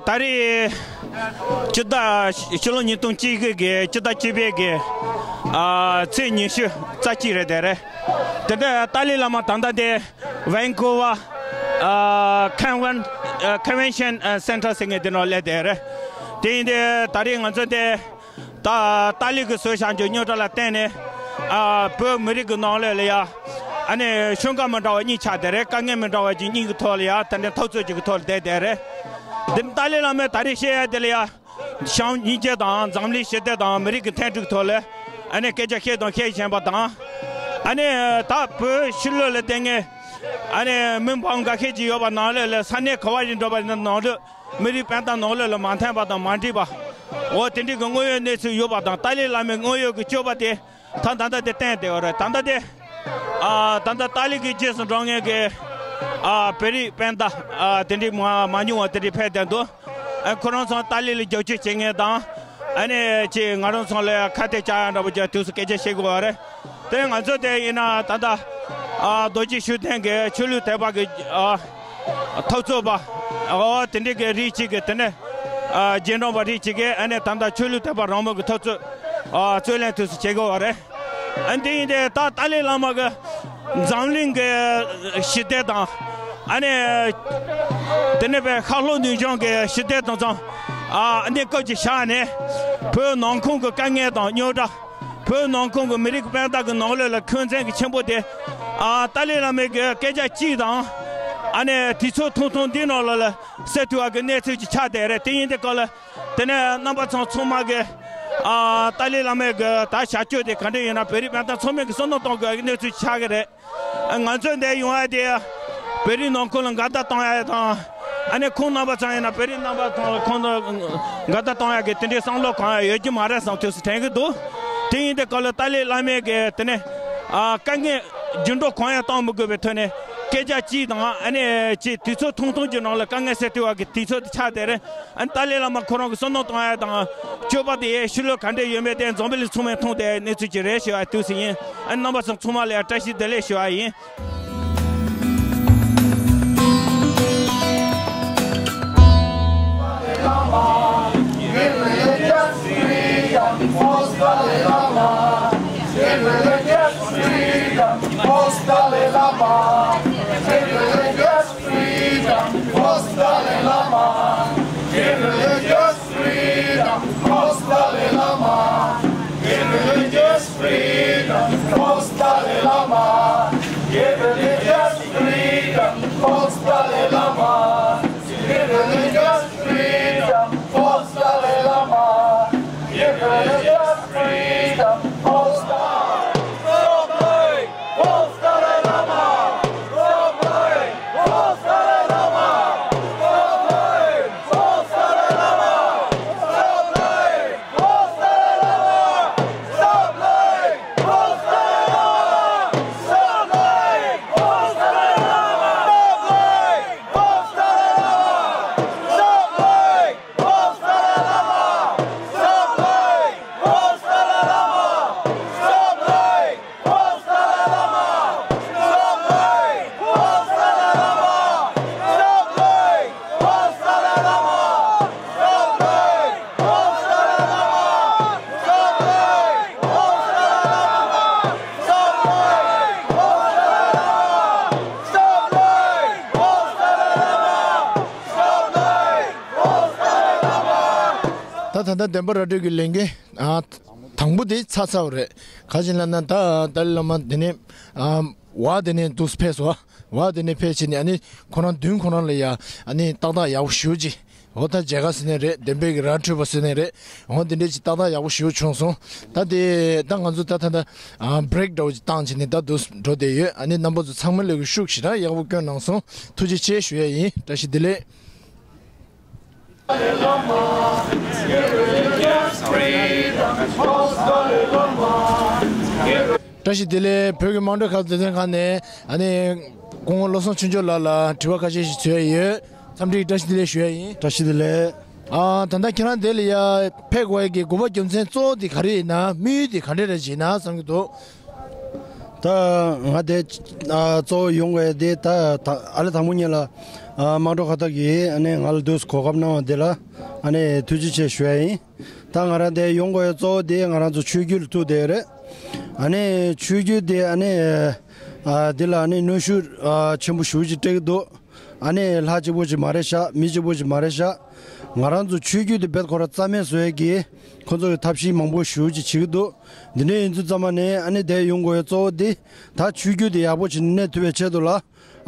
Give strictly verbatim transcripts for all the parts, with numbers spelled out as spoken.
ད་རེས་སྤྱི་ཟླ་ཕྱི་ལོ་ཉིས་སྟོང་གཅིག་གི་སྤྱི་ཟླ་བཅུ་པའི་གི་ཨ་ཚེས་ཉི་ཤུ་རྩ་གཅིག་རེད་དེ་རེད། དེ་འདྲ་ཏཱ་ལའི་བླ་མ་ད་ལྟ་དེ་ཝན་ཀོ་ཝ་ཨ་ཁན་ཝན་ཨ་ཁན་ཝེན་ཤན་ཨ་སེན་ཊར་ཟེར་མཁན་དེ་ནང་སླེབས་དེ་རེད། དེ་ཡིན་དེ་ད་རེས་ང་ཚོ་དེ་ད་ཏཱ་ལི་གི་བཟོས་བཞག་རྒྱུ་རྙོག་དྲ་ལ་བརྟེན་ནས་ཨ་བོད་མི་རིགས་ཀྱི་ནང་ལོགས་ལ་ཡ་ཨ་ནི་ཤོང་ཁ་མི་འདྲ་བ་གཉིས་ཆགས་དེ་རེད། དཀའ་ངལ་མི་འདྲ་བ་ཅིག་གཉིས་ཀྱི་ཐོག་ལ་ཡ་ད་འདྲ་འཐབ་རྩོད་ཅིག་གི་ཐོག་ལ་བསྡད་དེ་རེད། འདི་ནི་ཏཱ་ལའི་བླ་མས་ད་རེས་བཤད་ཡ་དེ་ལ་ཡ་བྱམས་སྙིང་རྗེ་དང་འཛམ་གླིང་ཞི་བདེ་དང་མི་རིགས་ཀྱི་མཐུན་སྒྲིལ་ཐོག་ལ་ཨ་ནི་སྐད་ཆ་བཤད་དང་བཤད་བཞིན་པ་དང་། ཨ་ནི་ད་བོད་ཕྱི་ལོགས་ལ་བསྡད་མཁན་ཨ་ནི་མི་འབངས་འགའ་ཤས་ཅིག་ཡོད་པ་ནང་ལོགས་ལ་ས་གནས་ག་བ་ཞིག་འགྲོ་བ་ཡིན་ན་ནང་ལོགས་མི་རིགས་དཔལ་འབྱོར་ནང་ལོགས་ལ་མ་མཐུན་པ་དང་མ་འགྲིག་པ། འོ་དེ་འདྲའི་གི་དངོས་ཡོད་གནས་ཚུལ་ཡོད་པ་དང་ཏཱ་ལའི་བླ་མའི་དངོས་ཡོད་ཀྱི་སྤྱོད་པ་དེ་ད་ད་ལྟ་དེ་བསྟན་བསྡད་ཡོད་རེད། ད་ལྟ་དེ་ཨ་ད་ལྟ་ཏཱ་ལའི་གི་རྗེས་སུ་འགྲོ་མཁན་གྱི་ཨ་བོད་རིགས་སྤུན་ཟླ་ཨ་དེ་འདྲའི་མ་མ་ཉུང་བ་དེ་འདྲའི་ཕེབས་བསྡད་འདུག་ཨ་ཁོ་རང་ཚོ་ཏཱ་ལའི་ལ་རྒྱབ་སྐྱོར་བྱེད་མཁན་དང་ཨ་ནི་ཅིག་ང་རང་ཚོ་ལ་ཁ་གཏད་བཅག་ཡ་འདྲ་པོ་ཅིག་དུས་སུ་སྐད་ཆ་བཤད་དགོས་པ་རེད། དེ་ང་ཚོ་དེ་ཡིན་ན་ད་ལྟ་ཨ་རྡོ་རྗེ་ཤུགས་ལྡན་གྱི་ཆོས་ལུགས་དད་པ་གི་ཨ་འཐབ་རྩོད་པ་ཨ་དེ་འདྲའི་གི་རིགས་གཅིག་གི་དེ་ནས་ཨ་རྗེས་འབྲང་པ་རིགས་གཅིག་གི་ཨ་ནས་ད་ལྟ་ཆོས་ལུགས་དད་པ་རང་མོས་ཀྱི་འཐབ་རྩོད་ཨ་རྩོད་ལེན་དུས་སུ་བྱེད་དགོས་པ་རེད། ཨ་འདི་ཡིན་དེ་ད་ཏཱ་ལའི་བླ་མ་གི་འཛམ་གླིང་གི་ཞི་བདེ་དང་ཨ་ནས་དེ་ནས་པའི་ཤར་ལྷོ་ནུབ་བྱང་གི་ཞི་བདེ་དང་ཚང་ཨ་ནས་སྐབས་ཀྱི་ཤར་ནས་བོད་ནང་ཁོངས་ཀྱི་དཀའ་ངལ་དང་རྙོག་དྲ། བོད་ནང་ཁོངས་ཀྱི་མི་རིགས་སྤུན་ཟླ་གི་ནང་ལོགས་ལ་འཁོན་འཛིན་གྱི་ཆེན་པོ་དེ། ཨ་ཏཱ་ལའི་བླ་མའི་གི་སྐད་ཆ་གཅིག་དང་། ཨ་ནི་དུས་ཚོད་ཐུང་ཐུང་འདི་ནང་ལོགས་ལ་སེལ་ཐུབ་པ་གི་གནས་ཚུལ་ཅིག་ཆགས་བསྡད་རེད། དེ་ཡིན་དུས་སྐབས་ལ། དེ་ནས་རྣམ་པ་ཚོ་ཚང་མ་གི། ཨ་ཏཱ་ལའི་བླ་མའི་གི་ད་བྱ་སྤྱོད་དེ་ག་འདྲ་ཡིན་ན་བོད་རིགས་སྤུན་ཟླ་ཚང་མས་གི་བསམ་བློ་གཏོང་དགོས་པའི་གནས་ཚུལ་ཆགས་ཀྱི་རེད། ང་ཚོ་འདིར་ཡོང་ཡ་དེ་བོད་རིགས་ནང་ཁུལ་ལ་འགལ་ཟླ་གཏོང་ཡ་དང་། ཨ་ནི་ཁོང་རྣམ་པ་ཚོ་ཡིན་ན་བོད་རིགས་རྣམ་པ་ཚོ་ལ་ཁོང་ཚོ་འགལ་ཟླ་གཏོང་ཡ་གི་དེ་འདྲའི་བསམ་བློ་གང་ཡང་ཡོད་ཀྱི་མ་རེད་བསམ་དུས་སུ་དྲན་གྱི་འདུག་དེ་ཡིན་དུས་སྐབས་ལ་ཏཱ་ལའི་བླ་མས་གི་དེ་ནས་ཨ་དཀའ་ངལ་འགྱུར་ལྡོག་གང་ཡང་གཏོང་མི་དགོས་པའི་ཐོག་ནས་སྐད་ཆ་གཅིག་དང་ཨ་ནི་ཅིག་དུས་ཚོད་ཐུང་ཐུང་གི་ནང་ལ་དཀའ་ངལ་སེལ་ཐུབ་པ་གི་དུས་ཚོད་དེ་ཆགས་བསྡད་རེད། ཨ་ནི་ཏཱ་ལའི་བླ་མ་ཁོ་རང་གི་བསམ་མནོ་གཏོང་ཡ་དང་སྤྱོད་པ་དེ་ཡའི་ཕྱི་ལོགས་ག་འདྲ་ཡོད་མེད་དེ་འཛམ་བུ་གླིང་ཚང་མས་མཐོང་བསྡད་ཡའི་གནས་ཚུལ་ཅིག་རེད་ཞུ་བ་དུས་སུ་ཡིན། ཨ་ནི་རྣམ་པ་ཚོ་ཚང་མ་ལ་ཡང་བཀྲ་ཤིས་བདེ་ལེགས་ཞུ་བ་ཡིན། Freedom, post Dalai Lama. Give religious freedom, post Dalai Lama. Give religious freedom, post Dalai Lama. Give religious freedom, post Dalai Lama. Give religious freedom, post Dalai Lama. ད་ད་ལྟ་བདེན་པ་ར་སྤྲོད་ཀྱི་ལས་འགན་ཨ་དང་པོ་དེ་ཚར་ཚར་བ་རེད། ག་ཅི་ལབ་ན་ད་ཏཱ་ལའི་བླ་མ་དེ་ནས་ཨ་བ་དེ་ནས་འདུག་ཕེབས་སོང་། བ་དེ་ནས་ཕེབས་བྱས་ནས་ཨ་ནི་ཁོ་རང་མདུན་ཁོ་རང་ལ་ཡ་ཨ་ནི་ཏག་ཏག་ཡག་པོ་ཞེ་པོ་ཅིག་འོ་ད་མཇལ་ཁ་ཟེར་ནས་རེད། བདེན་པའི་གི་ར་སྤྲོད་པ་ཟེར་ནས་རེད། འོ་དེ་འདྲས་ཅིག་ཏག་ཏག་ཡག་པོ་ཞེ་པོ་བྱུང་སོང་། ད་དེ་ད་ང་ཚོ་ད་ད་ད་ཨ་བྷི་རེག་འདྲ་བོ་ཅིག་བཏང་བྱས་ནས་ད་འདུག་འགྲོ་བསྡད་ཡོད། ཨ་ནི་རྣམ་པ་ཚོ་ཚང་མ་ལ་གི་ཤུགས་ཞེ་དྲག་ཡག་པོ་བསྐྱོན་གནང་སོང་། ཐུགས་རྗེ་ཆེ་ཞུ་ཡ་ཡིན། བཀྲ་ཤིས་བདེ་ལེགས། བཀྲ་ཤིས་བདེ་ལེགས། བོད་ཀྱི་དམངས་ཁྲོད་ཁ་བརྡ་སྡེ་ཚན་ཁང་ནས་ཨ་ནི་སྐུ་ངོ་བློ་བཟང་ཆོས་འབྱོར་ལགས་ལ་དྲི་བ་ཁ་ཤས་ཤིག་བྱེད་ཡ་ཡོད། འཚམས་འདྲི་བཀྲ་ཤིས་བདེ་ལེགས་ཞུ་ཡ་ཡིན། བཀྲ་ཤིས་བདེ་ལེགས། ཨ་ད་ལྟ་ཁྱེད་རང་དེ་ལ་ཡ་ཕེབས་དགོས་ཡ་གི་དགོས་པ་རྒྱུ་མཚན་གཙོ་བོ་དེ་ག་རེ་ཡིན་ན་དམིགས་ཡུལ་དེ་ག་འདྲ་རེད་ཅེ་ན་བསམ་གྱི་འདུག་ད་ང་དེ་ཨ་གཙོ་བོ་ཡོང་དགོས་དེ་ད་ད་ཨ་ལེ་དང་པོ་ཉིད་ལ་ཨ་དམངས་ཁྲོད་ཁ་བརྡ་གིས་ཨ་ནི་ང་ལ་དུས་སུ་གོ་སྐབས་གནང་བ་དེ་ལ་ཨ་ནི་ཐུགས་རྗེ་ཆེ་ཞུ་ཡ་ཡིན། ད་ང་རང་དེ་ཡོང་དགོས་གཙོ་བོ་དེ་ང་རང་ཚོ་ཆོས་བརྒྱུད་ལ་ཐུག་བསྡད་རེད། ཨ་ནི་ཆོས་བརྒྱུད་དེ་ཨ་ནི་ཨ་དེ་ལ་ཨ་ནི་གནོན་ཤུགས་ཨ་ཆེན་པོ་ཞེ་པོ་ཅིག་སྤྲད་ཀྱི་འདུག་ཨ་ནི་ལྷ་གཅིག་པོ་ཅིག་མ་རེད་ཤག་མི་གཅིག་པོ་ཅིག་མ་རེད་ཤག་ང་རང་ཚོ་ཆོས་བརྒྱུད་དེ་རྦད་ཁོ་ར་རྩ་མེད་བཟོ་ཡས་ཀྱི་ཁོ་ཚོ་གི་ཐབས་ཤེས་མང་པོ་ཞེ་པོ་ཅིག་བྱེད་ཀྱི་འདུག་འདི་འདྲ་ཡིན་དུས་ཙམ་པ་ནས་ཨ་ནི་དེ་ཡོང་དགོས་གཙོ་བོ་དེ་ད་ཆོས་བརྒྱུད་དེ་ཡག་པོ་བྱས་ནས་གནས་ཐུབ་པའི་ཆེད་དུ་ལ་ཨ་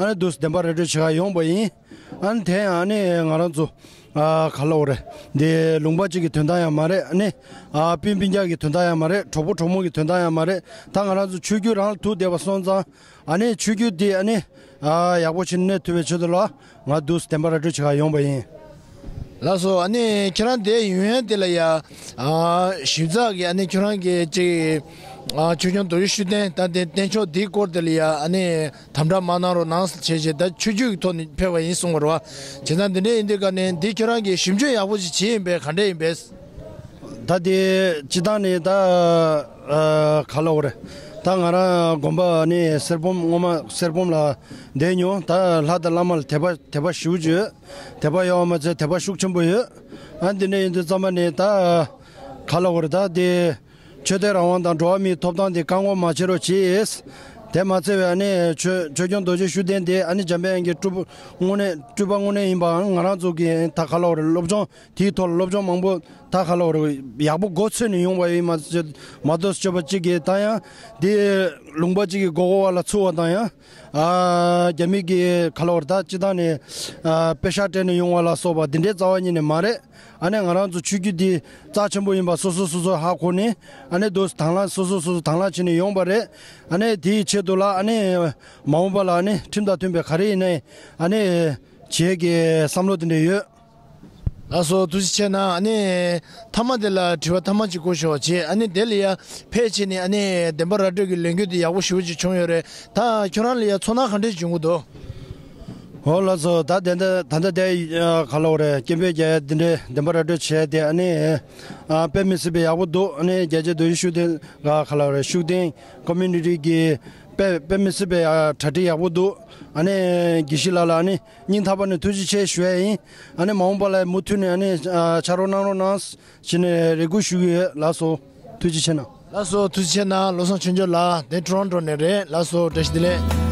ནི་འདུག་བདེན་པ་ར་སྤྲོད་བྱེད་ག་ཡོང་པ་ཡིན། ཨ་ནི་དེ་ཡང་ཨ་ནི་ང་རང་ཚོ་ཨ་ག་ལབ་དགོས་རེད། འདི་ལུང་པ་གཅིག་གི་དོན་དག་ཡང་མ་རེད། ཨ་ནི་ཨ་སྤུན་སྤུན་ཀྱག་གི་དོན་དག་ཡང་མ་རེད། གྲོགས་པོ་གྲོགས་མོ་གི་དོན་དག་ཡང་མ་རེད། ད་ང་རང་ཚོ་ཆོས་བརྒྱུད་རང་ལ་ཐུག་བསྡད་པ་སོང་ཙང་ཨ་ནི་ཆོས་བརྒྱུད་འདི་ཨ་ནི་ཨ་ཡག་པོ་བྱས་ནས་གནས་ཐུབ་པའི་ཆེད་དུ་ལ་ང་འདུག་བདེན་པ་ར་སྤྲོད་བྱེད་ག་ཡོང་པ་ཡིན། ལགས་སོ། ཨ་ནི་ཁྱེད་རང་དེ་ཡོང་ཡ་དེ་ལ་ཡ་ཨ་ཞིབ་ཚགས་ཀྱི་ཨ་ནི་ཁྱེད་རང་གི་ཅིག་ཨ་ཆོས་སྐྱོང་རྡོ་རྗེ་ཤུགས་ལྡན་ད་དེ་བསྟེན་ཕྱོགས་འདིའི་སྐོར་དེ་ལ་ཡ་ཨ་ནི་དམ་དྲག་མ་གནང་རོགས་གནང་ཟེར་བྱས་བྱས་ད་ཆོས་བརྒྱུད་ཀྱི་ཐོག་ནས་ཕེབས་པ་ཡིན་གསུངས་པ་རེད་བ། བྱས་ཙང་འདི་འདྲ་ཡིན་དུས་ཀ་ནས་འདི་ཁྱེད་རང་གིས་ཞིབ་འཇུག་ཡག་པོ་ཞིག་བྱས་ཡིན་པས་ག་འདྲ་ཡིན་པས། ད་དེ་སྤྱི་བཏང་ནས་ད་ཨ་ག་ལབ་དགོས་རེད། ད་ང་རང་དགོན་པ་ནི་གསེར་སྦོམ་སྔོན་མ་གསེར་སྦོམ་ལ་བསྡད་མྱོང་། ད་ལྷ་དང་བླ་མ་ལ་དད་པ་དད་པ་ཞེ་པོ་ཅིག་ཡོད། དད་པ་ཡོད་པ་མ་ཚད་དད་པ་ཤུགས་ཆེན་པོ་ཡོད། ཨ་འདི་འདྲ་ཡིན་དུས་ཙམ་པ་ནས་ད་ག་ལབ་དགོས་རེད། ད་དེ་ཆོས་དད་རང་དབང་དང་འགྲོ་བ་མིའི་ཐོབ་ཐང་དེ་བཀག་འགོག་མ་བྱེད་རོགས་གྱིས། དེ་མ་ཚད་པའི་ཨ་ནི་ཆོས་ཆོས་སྐྱོང་རྡོ་རྗེ་ཤུགས་ལྡན་དེ་ཨ་ནི་འཇམ་དཔལ་དབྱངས་ཀྱི་སྤྲུལ་པ་དངོས་གནས་སྤྲུལ་པ་དངོས་གནས་ཡིན་པའང་ང་རང་ཚོ་གི་ད་ག་ལབ་དགོས་རེད། སློབ་སྦྱོང་དེའི་ཐོག་ལ་སློབ་སྦྱོང་མང་པོ་ད་ག་ལབ་དགོས་རེད། ཡག་པོ་མགོ་ཚོས་ནས་ཡོང་བ་ཡིན་མ་ཟད་མ་གཏོགས་སྤྱོད་པ་གཅིག་གིས་ད་ཡང་དེ་ལུང་པ་གཅིག་གི་མགོ་སྐོར་བ་ལ་ཚུགས་པ་དང་ཡང་ཨ་རྒྱ་མི་གི་ག་ལབ་དགོས་རེད། ད་སྤྱི་བཏང་ནས་ཨ་པེ་ཤག་སྤྲད་ནས་ཡོང་བ་ལ་སོགས་པ་འདི་འདྲའི་རྩ་བ་ཉིད་ནས་མ་རེད། ཨ་ནི་ང་རང་ཚོ་ཆོས་བརྒྱུད་འདི་རྩ་ཆེན་པོ་ཡིན་པ་སོ་སོ་སོ་སོ་ཧ་གོ་ནས་ཨ་ནི་དུ་དང་བླངས་སོ་སོ་སོ་སོ་དང་བླངས་བྱས་ནས་ཡོང་པ་རེད། ཨ་ནི་དེའི་ཆེད་དུ་ལ་ཨ་ནི་མ་འོངས་པ་ལ་ཨ་ནི་ཁྲིམས་དང་མཐུན་པའི་ག་རེ་ཡིན་ནའི་ཨ་ནི་བྱེད་ཀྱི་བསམ་བློ་དེ་འདྲ་ཡོད། ལགས་སོ། ཐུགས་རྗེ་ཆེ་གནང་། ཨ་ནི་མཐའ་མ་དེ་ལ་དྲི་བ་མཐའ་མ་གཅིག་བསྐུར་ཞོག་བྱས། ཨ་ནི་དེ་ལ་ཡ་ཕལ་ཆེར་ནི་ཨ་ནི་བདེན་པ་ར་སྤྲོད་ཀྱི་ལས་འགུལ་འདི་ཡག་པོ་ཞེ་པོ་ཅིག་བྱུང་ཡོད་རེད། ད་ཁྱོད་རང་ལ་ཡ་ཚོར་སྣང་ག་འདྲས་བྱུང་གི་འདུག་འོ་ལགས་སོ། ད་དེ་འདྲ་ད་ལྟ་དེ་ཨ་ག་ལབ་དགོས་རེད། སྐད་འབོད་རྒྱག་ཡ་དེ་འདྲའི་བདེན་པ་ར་སྤྲོད་བྱས་ཏེ་ཨ་ནི་ཨ་དཔེ་མི་སྲིད་པའི་ཡག་པོ་འདུག་ཨ་ནི་རྒྱལ་གཅེས་རྡོ་རྗེ་ཤུགས་ལྡན་ག་ག་ལབ་དགོས་རེད། ཤུགས་ལྡན་ཀོ་མུ་ནི་ཊི་གི་དཔེ་དཔེ་མི་སྲིད་པའི་ཨ་གྲ་སྒྲིག་ཡག་པོ་འདུག་ཨ་ནི་དགེ་བཤེས་ལགས་ལ་ཨ་ནི་སྙིང་ཐག་པ་ནས་ཐུགས་རྗེ་ཆེ་ཞུ་ཡ་ཡིན། ཨ་ནི་མ་འོངས་པ་ལ་མུ་མཐུད་ནས་ཨ་ནི་ཨ་ཕྱག་རོགས་གནང་རོགས་གནང་བྱས་ནས་རེ་སྐུལ་ཞུ་གི་ཡོད། ལགས་སོ། ཐུགས་རྗེ་ཆེ་གནང་། ལགས་སོ། ཐུགས་རྗེ་ཆེ་གནང་། བློ་བཟང་ཆོས་འབྱོར་ལགས་དེ་ཊོ་རོན་ཊོ་ནས་རེད། ལགས་སོ། བཀྲ་ཤིས་བདེ་ལེགས།